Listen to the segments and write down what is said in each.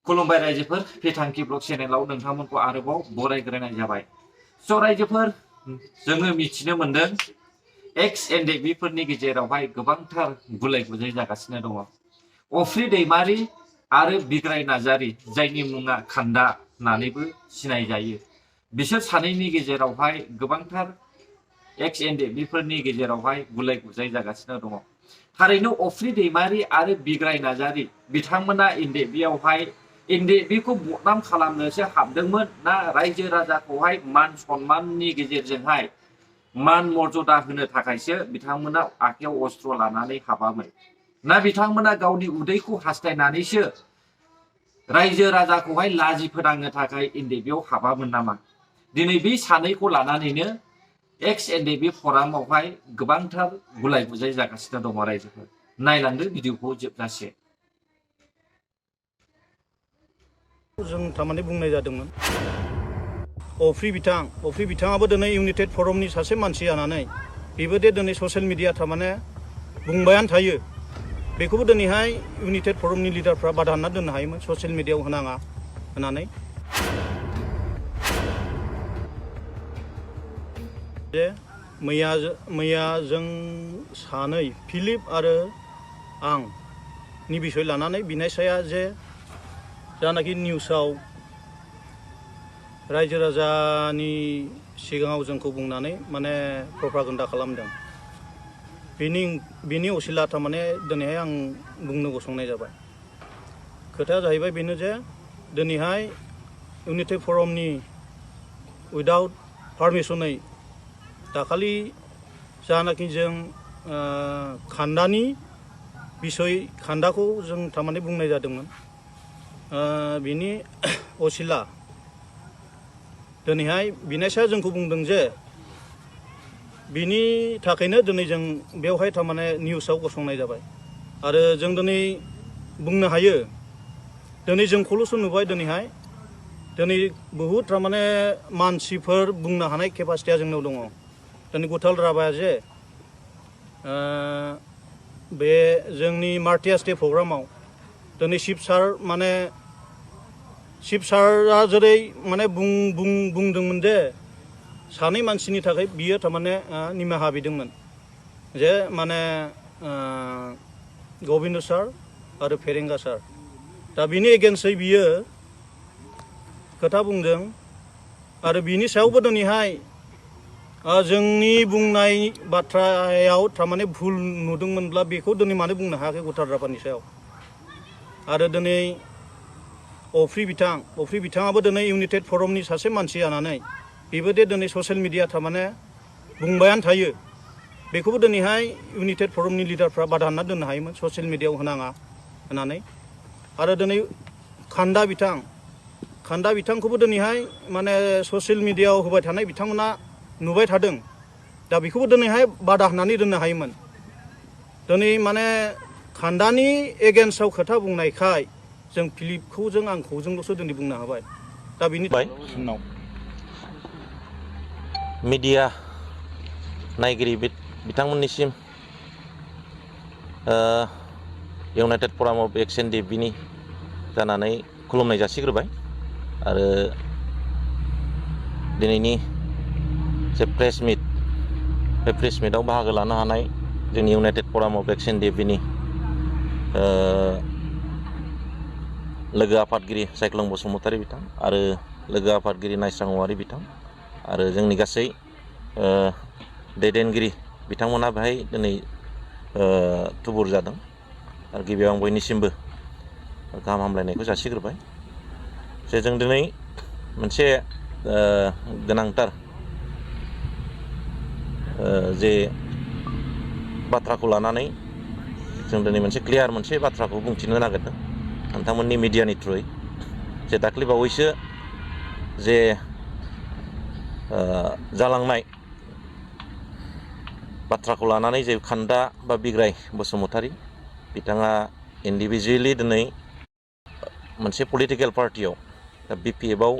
खुलुमबाय रायजोफोर फेथांखि ब्लग चेनेलाव नोंथांमोनखौ आरोबाव बरायग्रोनाय जाबाय। स' रायजोफोर जोङो मिथिनो मोनदों एक्स एनडिएफबि फोरनि गेजेरावहाय गोबांथार गुलाय गुजाय जागासिनो दङ। अफ्रि दैमारि आरो बिग्राय नार्जारि जायनि मुङा खान्दा होननानैबो सिनाय जायो। बिसोर सानैनि गेजेरावहाय गोबांथार एक्स एनडिएफबि फोरनि गेजेरावहाय गुलाय गुजाय जागासिनो दङ। थारैनो अफ्रि दैमारि आरो बिग्राय नार्जारि बिथांमोना एनडिएफबि आवहाय एनडिएफबि खौ बदनाम खालामनोसो हाबदोंमोन ना रायजो राजाखौहाय मान सन्माननि गेजेरजोंहाय मान मर्यादा होनो थाखायसो बिथांमोना आखायाव अस्त्र लानानै हाबामोन ना बिथांमोना गावनि उदैखौ हास्थायनानैसो रायजो राजाखौहाय लाजि फोनांनो थाखाय एनडिएफबि आव हाबामोन नामा? दिनै बे सानैखौ लानानैनो एक्स एनडिएफबि फरामावहाय गोबांथार गुलाय गुजाय जागासिनो दङ रायजोफोर। नायलांदो भिडिअखौ जोबजासे। जों थारमाने बुंनाय जादोंमोन अफ्रि बिथाङाबो दिनै इउनाइटेड फरमनि सासे मानसि जानानै बेबो दे दिनै ससियेल मिडिया थारमाने बुंबायानो थायो। बेखौबो दिनैहाय इउनाइटेड फरमनि लिडारफ्रा बादा होनना दोननो हायोमोन ससियेल मिडियायाव होनाङा होननानै। जे मैया जों सानै फिलिप आरो आंनि बिसय लानानै बिनायसाया जे जानाखि निउसाव रायजो राजानि सिगाङाव जोंखौ बुंनानै माने प्रपागान्डा खालामदों। बिनि असिला थारमाने दिनैहाय आं बुंनो गसंनाय जाबाय। खोथाया जाहैबाय बेनो जे दिनैहाय इउनाइटेड फरमनि उइदाउट पारमिसनै दाखालि जानाखि जों खान्दानि बिसय खान्दाखौ जों थारमाने बुंनाय जादोंमोन। बिनि असिला दिनैहाय बिनायसाया जोंखौ बुंदों जे बिनि थाखायनो दिनै जों बेवहाय थारमाने निउसाव गसंनाय जाबाय। आरो जों दिनै बुंनो हायो दिनै जोंखौल'सो नुबाय दिनै बहुद थारमाने मानसिफोर बुंनो हानाय केपासिटिया जोंनाव दङ। दिनै गुथाल राभाया जे बे जोंनि मार्टियास डे प्रग्रामाव दिनै शिब सारआ जेरै माने बुंदोंमोन जे सानै मानसिनि थाखाय बियो थारमाने निमाहा बिदोंमोन जे माने गबिन्द सार आरो फेरेंगा सार। दा बिनि एगेन्स्टै बियो खोथा बुंदों आरो बिनि सायावबो दिनैहाय जोंनि बुंनाय बाथ्रायाव थारमाने भुल नुदोंमोनब्ला बेखौ दिनै मानो बुंनो हायाखै गुथाल राभानि सायाव। आरो दिनै अफ्रि बिथाङाबो दिनै इउनाइटेड फरमनि सासे मानसि जानानै बेबो दे दिनै ससियेल मिडिया थारमाने बुंबायानो थायो। बेखौबो दिनैहाय इउनाइटेड फरमनि लिडारफ्रा बादा होनना दोननो हायोमोन ससियेल मिडियायाव होनाङा होननानै। आरो दिनै खान्दा बिथांखौबो दिनैहाय माने ससियेल मिडियायाव होबाय थानाय बिथांमोना नुबाय थादों। दा बेखौबो दिनैहाय बादा होननानै दोननो हायोमोन। दिनै माने खान्दानि एगेन्स्टआव खोथा बुंनायखाय जों फिलिपखौ आंखौजोंल'सो दिनै बुंनो हाबाय। दा बिनि उनाव मिडिया नायगिरि बिथांमोननिसिम इउनाइटेड फराम अफ एक्स एनडिएफबिनि जानानै खुलुमनाय जासिग्रोबाय। आरो दिनैनि जे प्रेस मिट बे प्रेस मिटआव बाहागो लानो हानाय जोंनि इउनाइटेड फराम अफ एक्स एनडिएफबिनि लोगो आफादगिरि सायख्लं बसुमतारी बिथां आरो लोगो आफादगिरि नायस्रां औवारि बिथां आरो जोंनि गासै दैदेनगिरि बिथांमोना बेहाय दिनै थुबुर जादों। आरो गिबियाव आं बयनिसिमबो गाहाम हामलायनायखौ जासिग्रोबाय जे जों दिनै मोनसे गोनांथार जे बाथ्राखौ लानानै जों दिनै मोनसे क्लियार मोनसे बाथ्राखौ बुंथिनो नागिरदों नोंथांमोननि मिडियानि थ्रुयै जे दाख्लै बावैसो जे जालांनाय बाथ्राखौ लानानै जे खान्दा बा बिग्राय बसुमतारी बिथाङा इन्डिभिजुवेलि दिनै मोनसे पलिटिकेल पार्टियाव बिपिएफआव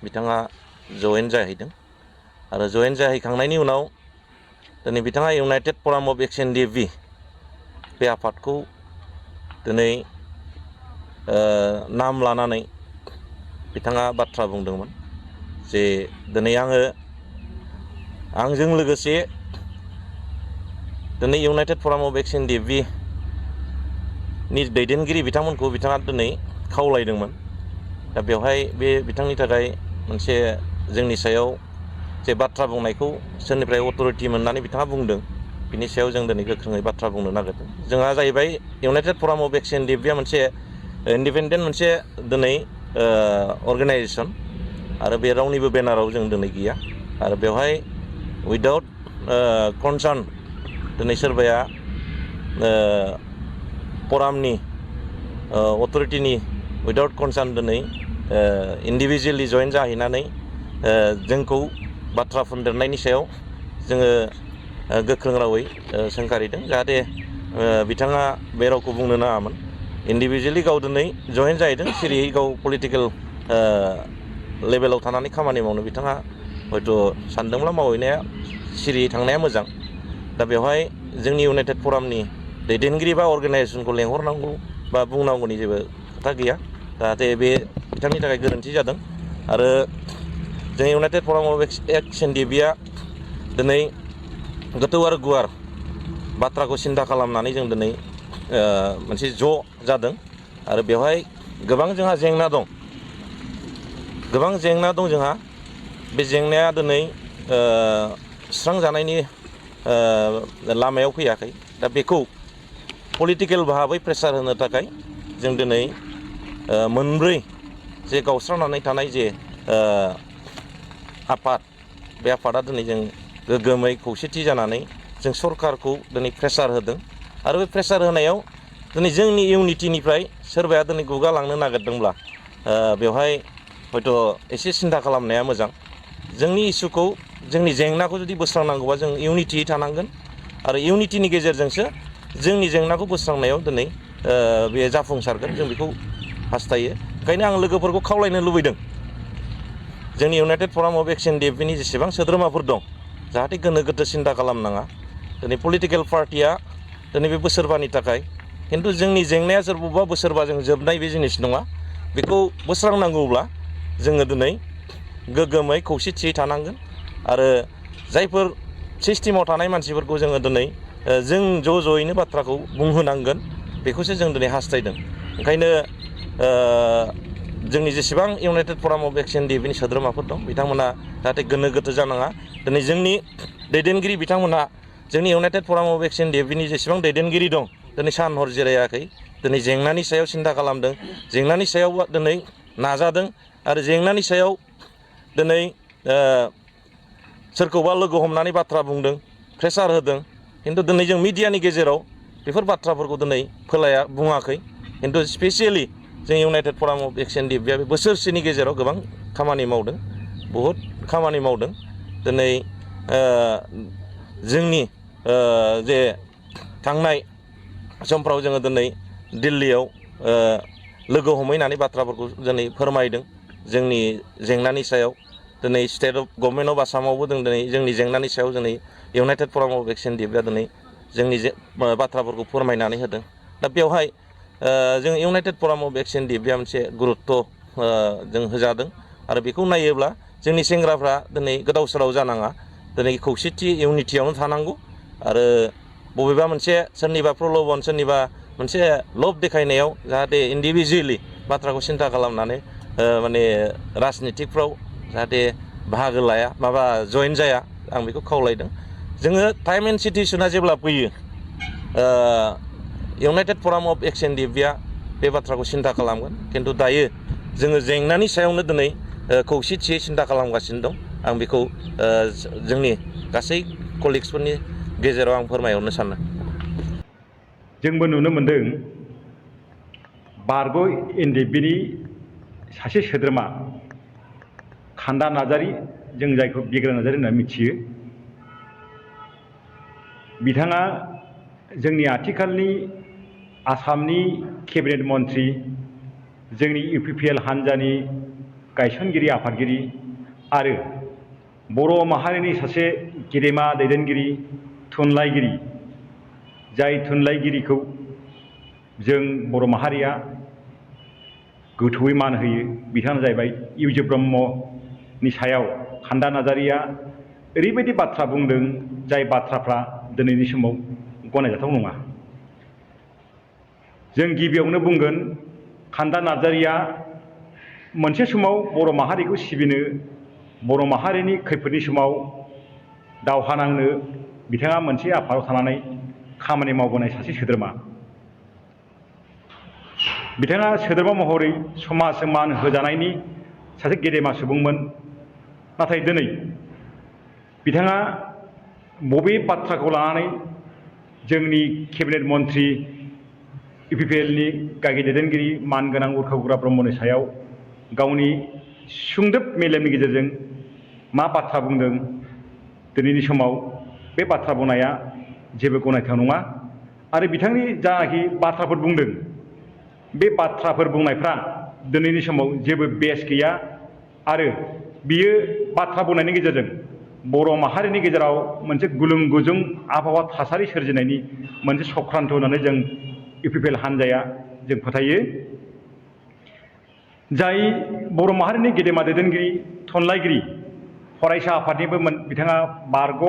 बिथाङा जयेन जाहैदों। आरो जयेन जाहैखांनायनि उनाव दिनै बिथाङा इउनाइटेड फराम अफ एक्स एनडिएफबि बे आफादखौ दिनै नाम लानानै बिथाङा बाथ्रा बुंदोंमोन जे दिनै आंजों लोगोसे दिनै इउनाइटेड फराम अफ एक्स एनडिएफबि नि दैदेनगिरि बिथांमोनखौ बिथाङा दिनै खावलायदोंमोन। दा बेवहाय बे बिथांनि थाखाय मोनसे जोंनि सायाव जे बाथ्रा बुंनायखौ सोरनिफ्राय अथ'रिटि मोननानै बिथाङा बुंदों बिनि सायाव जों दिनै गोख्रोङै बाथ्रा बुंनो नागिरदों। जोंहा जाहैबाय इउनाइटेड फराम अफ एक्स एनडिएफबिआ मोनसे इन्डिपेन्डेन्ट मोनसे दिनै अर्गेनाइजेसन आरो बे रावनिबो बेनाराव जों दिनै गैया आरो बेवहाय उइदाउट कनसार्न दिनै सोरबाया फरामनि अथ'रिटिनि उइदाउट कनसार्न दिनै इन्डिभिजुवेलि जइन जाहैनानै जोंखौ बाथ्रा बुंदेरनायनि सायाव जोङो गोख्रों रावै सोंखारिदों जाहाथे बिथाङा बे रावखौ बुंनो नाङामोन। इन्डिभिजुवेलि गाव दिनै जइन जाहैदों सिरियै गाव पलिटिकेल लेभेलाव थानानै खामानि मावनो बिथाङा हयथ' सानदोंब्ला मावहैनाया सिरियै थांनाया मोजां। दा बेवहाय जोंनि इउनाइटेड फरामनि दैदेनगिरि बा अर्गेनाइजेसनखौ लेंहरनांगौ बा बुंनांगौनि जेबो खोथा गैया। जाहाथे बे बिथांनि थाखाय गोरोन्थि जादों आरो जों इउनाइटेड फराम अफ एक्स एनडिएफबिआ दिनै गोथौ आरो गुवार बाथ्राखौ सिन्था खालामनानै जों दिनै मोनसे ज' जादों आरो बेवहाय गोबां जोंहा जेंना दं जोंहा बे जेंनाया दिनै सुस्रांजानायनि लामायाव फैयाखै। दा बेखौ पलिटिकेल भाबै प्रेसार होनो थाखाय जों दिनै मोनब्रै जे गावस्रानानै थानाय जे आफाद बे आफादा दिनै जों गोग्गोमै खौसेथि जानानै जों सरकारखौ दिनै प्रेसार होदों आरो बे प्रेसार होनायाव दिनै जोंनि इउनिटिनिफ्राय सोरबाया दिनै गुगालांनो नागिरदोंब्ला बेवहाय हयथ' एसे सिन्था खालामनाया मोजां। जोंनि इसुखौ जोंनि जेंनाखौ जुदि बोस्रांनांगौबा जों इउनिटियै थानांगोन आरो इउनिटिनि गेजेरजोंसो जोंनि जेंनाखौ बोस्रांनायाव दिनै बे जाफुंसारगोन जों बेखौ हास्थायो। ओंखायनो आं लोगोफोरखौ खावलायनो लुबैदों जोंनि इउनाइटेड फराम अफ एक्स एनडिएफबिनि जेसेबां सोद्रोमाफोर दं जाहाथे गोनो गोथो सिन्था खालामनाङा। दिनै पलिटिकेल पार्टिया दिनै बे बोसोरबानि थाखाय खिन्थु जोंनि जेंनाया सोरबा बोसोरबाजों जोबनाय बे जिनिस नङा। बेखौ बोस्रांनांगौब्ला जोङो दिनै गोग्गोमै खौसेथियै थानांगोन आरो जायफोर सिस्टेमाव थानाय मानसिफोरखौ जोङो दिनै जों ज' ज'यैनो बाथ्राखौ बुंहोनांगोन बेखौसो जों दिनै हास्थायदों। ओंखायनो जोंनि जेसेबां इउनाइटेड फराम अफ एक्स एनडिएफबिनि सोद्रोमाफोर दं बिथांमोना जाहाथे गोनो गोथो जानाङा। दिनै जोंनि दैदेनगिरि बिथांमोनहा जोंनि इउनाइटेड फराम अफ एक्स एनडिएफबिनि जेसेबां दैदेनगिरि दं दिनै सान हर जिरायाखै। दिनै जेंनानि सायाव सिन्था खालामदों, जेंनानि सायाव दिनै नाजादों आरो जेंनानि सायाव दिनै सोरखौबा लोगो हमनानै बाथ्रा बुंदों, प्रेसार होदों। खिन्थु दिनै जों मिडियानि गेजेराव बेफोर बाथ्राफोरखौ दिनै बुङाखै। खिन्थु स्पेसियेलि जों इउनाइटेड फराम अफ एक्स एनडिएफबिआ बे बोसोरसेनि गेजेराव गोबां खामानि मावदों, बहुद खामानि मावदों। दिनै जोंनि जे थांनाय समफ्राव जोङो दिनै दिल्लीयाव लोगो हमहैनानै बाथ्राफोरखौ दिनै फोरमायदों जोंनि जेंनानि सायाव। दिनै स्टेट अफ गभर्नमेन्ट अफ आसामावबो दिनै जोंनि जेंनानि सायाव दिनै इउनाइटेड फराम अफ एक्स एनडिएफबिआ दिनै जोंनि बाथ्राफोरखौ फोरमायनानै होदों। दा बेवहाय जों इउनाइटेड फराम अफ एक्स एनडिएफबिआ मोनसे गुरुत्त' जों होजादों आरो बेखौ नायोब्ला जोंनि सेंग्राफ्रा दिनै गोदाव सोराव जानाङा। दिनै खौसेथि इउनिटियावनो थानांगौ आरो बबेबा मोनसे सोरनिबा प्रल'भन सोरनिबा मोनसे लब देखायनायाव जाहाथे इन्डिभिजुवेलि बाथ्राखौ सिन्था खालामनानै माने राजनितिकफ्राव जाहाथे बाहागो लाया जइन जाया आं बेखौ खावलायदों। जोङो टाइम एन्ड सिटुएसना जेब्ला फैयो इउनाइटेड फराम अफ एक्स एनडिएफबिआ बे बाथ्राखौ सिन्था खालामगोन। खिन्थु दायो जोङो जेंनानि सायावनो दिनै खौसेथियै सिन्था खालामगासिनो दं। आं बेखौ जोंनि गासै कलिग्सफोरनि गेजेराव आं फोरमायहरनो सानो। जोंबो नुनो मोन्दों बारग' एनडिएफबिनि सासे सोद्रोमा खान्दा नार्जारी, जों जायखौ बिग्राय नार्जारी होनना मिथियो, बिथाङा जोंनि आथिखालनि आसामनि केबिनेट मन्त्रि, जोंनि इउपिपिएल हान्जानि गायसनगिरि आफादगिरि आरो बर' माहारिनि सासे गेदेमा दैदेनगिरि, थुनलाइगिरि, जाय थुनलाइगिरिखौ जों बर' माहारिया गोथौयै मान होयो बिथाङानो जाहैबाय इउजि ब्रह्मनि सायाव खान्दा नार्जारिया ओरैबायदि बाथ्रा बुंदों जाय बाथ्राफ्रा दिनैनि समाव गनायजाथाव नङा। जों गिबियावनो बुंगोन खान्दा नार्जारिया मोनसे समाव बर' माहारिखौ सिबिनो बर' माहारिनि खैफोदनि समाव दावहा नांनो बिथाङा मोनसे आफादाव थानानै खामानि मावबोनाय सासे सोद्रोमा। बिथाङा सोद्रोमा महरै समाजजों मान होजानायनि सासे गेदेमा सुबुंमोन। नाथाय दिनै बिथाङा बबे बाथ्राखौ लानानै जोंनि केबिनेट मन्त्रि इउपिपिएलनि गागि दैदेनगिरि मानगोनां उरखाव ब्रह्मनि सायाव गावनि सुंदोब मेलेमनि गेजेरजों मा बाथ्रा बुंदों दिनैनि समाव बे बाथ्रा बुंनाया जेबो गनायथाव नङा आरो बिथांनि जानाखि बाथ्राफोर बुंदों बे बाथ्राफोर बुंनायफ्रा दिनैनि समाव जेबो बेस गैया आरो बियो बाथ्रा बुंनायनि गेजेरजों बर' माहारिनि गेजेराव मोनसे गुलुं गुजुं आबहावा थासारि सोरजिनायनि मोनसे सक्रान्त होननानै जों इउपिपिएल हान्जाया जों फोथायो। जाय बर' माहारिनि गेदेमा दैदेनगिरि थुनलाइगिरि फरायसा आफादनिबो बिथाङा बारग'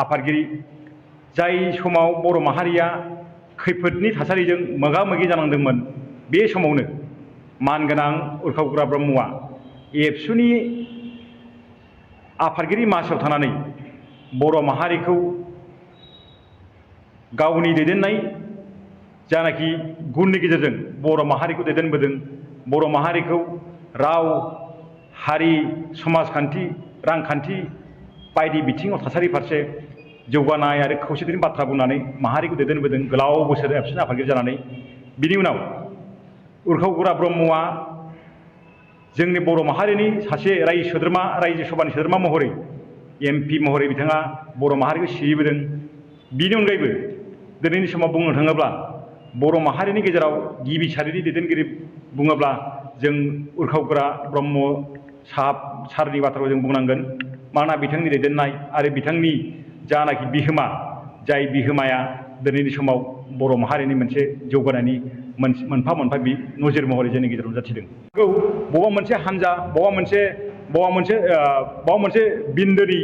आफादगिरि जाय समाव बर' माहारिया खैफोदनि थासारिजों मोगा मोगि जानांदोंमोन बे समावनो मानगोनां उरखाव ब्रह्मआ एबसुनि आफादगिरि मासियाव थानानै बर' माहारिखौ गावनि दैदेननाय जानाखि गुननि गेजेरजों बर' माहारिखौ दैदेनबोदों। बर' माहारिखौ राव हारि समाजखान्थि रांखान्थि बायदि बिथिङाव थासारि फारसे जौगानाय आरो खौसेथिनि बाथ्रा बुंनानै माहारिखौ दैदेनबोदों गोलाव बोसोर एबसुनि आफादगिरि जानानै। बिनि उनाव उरखाव ब्रह्मआ जोंनि बर' माहारिनि सासे रायजो सभानि सोद्रोमा महरै MP महरै बिथाङा बर' माहारिखौ सिबिबोदों। बिनि अनगायैबो दिनैनि समाव बुंनो थाङोब्ला बर' माहारिनि गेजेराव गिबि सारिनि दैदेनगिरि बुङोब्ला जों उरखाव ब्रह्म सारनि बाथ्राखौ जों बुंनांगोन। मानोना बिथांनि दैदेननाय आरो बिथांनि जानाखि बिहोमा जाय बिहोमाया दिनैनि समाव बर' माहारिनि मोनसे जौगानायनि मोनफा मोनफा नजिर महरै जोंनि गेजेराव नुजाथिदों। बबेबा मोनसे हान्जा बबेबा मोनसे बिन्दोनि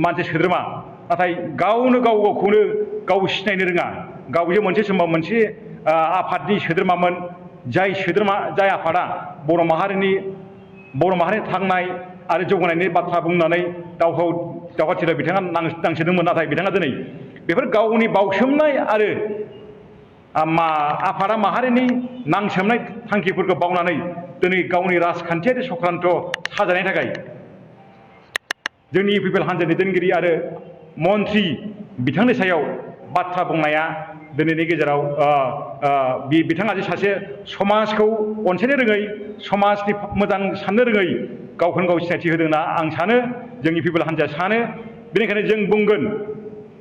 मानसि सोद्रोमा नाथाय गावनो गावखौनो गाव सिनायनो रोङा गावजे मोनसे समाव मोनसे आफादनि सोद्रोमामोन जाय आफादा बर' माहारिनि थांनाय आरो जौगानायनि बाथ्रा बुंनानै दावहाथिलियाव बिथाङा नांसोदोंमोन। नाथाय बिथाङा दिनै बेफोर गावनि बावसोमनाय आरो आफादा माहारिनि नांसोमनाय थांखिफोरखौ बावनानै दिनै गावनि राजखान्थियारि सक्रान्त साजायनायनि थाखाय जोंनि इउपिपिएल हान्जानि दैदेनगिरि आरो मन्त्रि बिथांनि सायाव बाथ्रा बुंनाया दिनैनि गेजेराव बिथाङा जे सासे समाजखौ अनसायनो रोङै समाजनि मोजां साननो रोङै गावखौनो गाव सिनायथि होदों होनना आं सानो जोंनि इउपिपिएल हान्जाया सानो। बेनिखायनो जों बुंगोन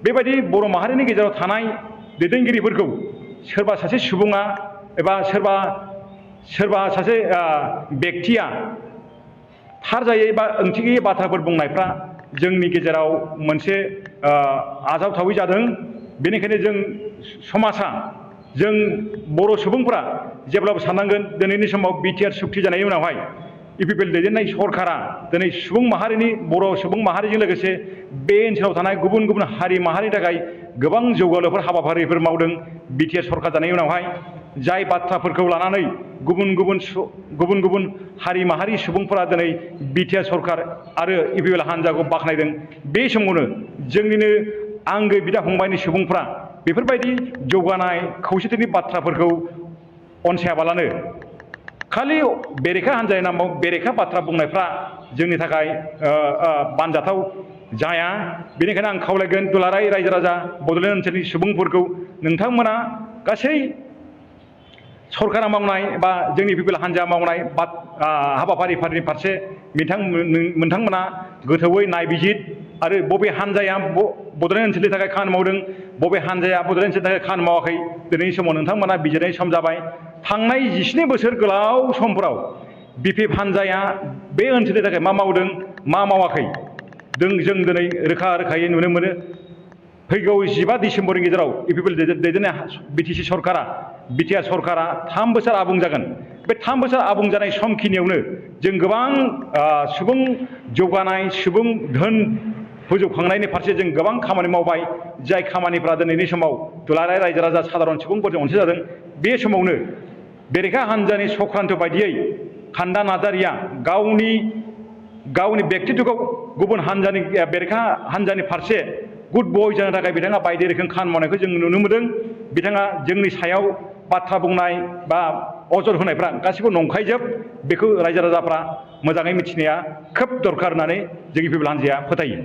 बेबायदि बर' माहारिनि गेजेराव थानाय दैदेनगिरिफोरखौ सोरबा सासे सुबुङा एबा सोरबा सासे बेक्तिया थार जायै बा ओंथि गैयै बाथ्राफोर बुंनायफ्रा जोंनि गेजेराव मोनसे आजावथावै जादों। बेनिखायनो जों समाजा जों बर' सुबुंफोरा जेब्लाबो साननांगोन दिनैनि समाव बिटिआर सुक्ति जानायनि उनावहाय इउपिपिएल दैदेननाय सरकारा दिनै बर' सुबुं माहारिजों लोगोसे बे ओनसोलाव थानाय गुबुन गुबुन हारि माहारिनि थाखाय गोबां जौगालुफोर हाबाफारिफोर मावदों। बिटिआर सरकार जानायनि उनावहाय जाय बाथ्राफोरखौ लानानै गुबुन गुबुन हारि माहारि सुबुंफोरा दिनै बिटिआर सरकार आरो इउपिपिएल हान्जाखौ बाख्नायदों। बे समावनो जोंनिनो आंगो बिदा फंबायनि सुबुंफ्रा बेफोरबायदि जौगानाय खौसेथिनि बाथ्राफोरखौ अनसायाबालानो खालि बेरेखा हान्जानि नामाव बेरेखा बाथ्रा बुंनायफ्रा जोंनि थाखाय बानजाथाव जाया। बेनिखायनो आं खावलायगोन दुलाराय रायजो राजा बड'लेण्ड ओनसोलनि सुबुंफोरखौ नोंथांमोना गासै सरकारा मावनाय बा जोंनि इउपिपिएल हान्जा मावनाय हाबाफारिफोरनि फारसे नोंथांमोना गोथौयै नायबिजिर आरो बबे हान्जाया बड'लेण्ड ओनसोलनि थाखाय खामानि मावदों बबे हान्जाया बड'लेण्ड ओनसोलनि थाखाय खामानि मावाखै दिनैनि समाव नोंथांमोना बिजिरनाय सम जाबाय। थांनाय 19 बोसोर गोलाव समफोराव बिपिएफ हान्जाया बे ओनसोलनि थाखाय मा मावदों मा मावाखै जों दिनै रोखा रोखायै नुनो मोनो। फैगौ 15 डिसेम्बरनि गेजेराव इउपिपिएल दैदेननाय बिटिसि सरकारा बिटिआर सरकारा 3 बोसोर आबुं जागोन। बे 3 बोसोर आबुं जानाय समखिनियावनो जों गोबां सुबुं जौगानाय, सुबुं धोन फोजौखांनायनि फारसे जों गोबां खामानि मावबाय, जाय खामानिफ्रा दिनैनि समाव दुलाराय रायजो राजा साधारन सुबुंफोरजों अनसायजादों। बे समावनो बेरेखा हान्जानि सख्रान्थ बायदियै खान्दा नार्जारिया गावनि बेक्तित्वखौ गुबुन हान्जानि बेरेखा हान्जानि फारसे गुड बय जानो थाखाय बिथाङा बायदि रोखोम खामानि मावनायखौ जों नुनो मोनदों। बिथाङा जोंनि सायाव बाथ्रा बुंनाय बा अजद होनायफ्रा गासिबो नंखायजोब। बेखौ रायजो राजाफ्रा मोजाङै मिथिनाया खोब दरखार होननानै जोंनि पिपल हान्जाया फोथायो।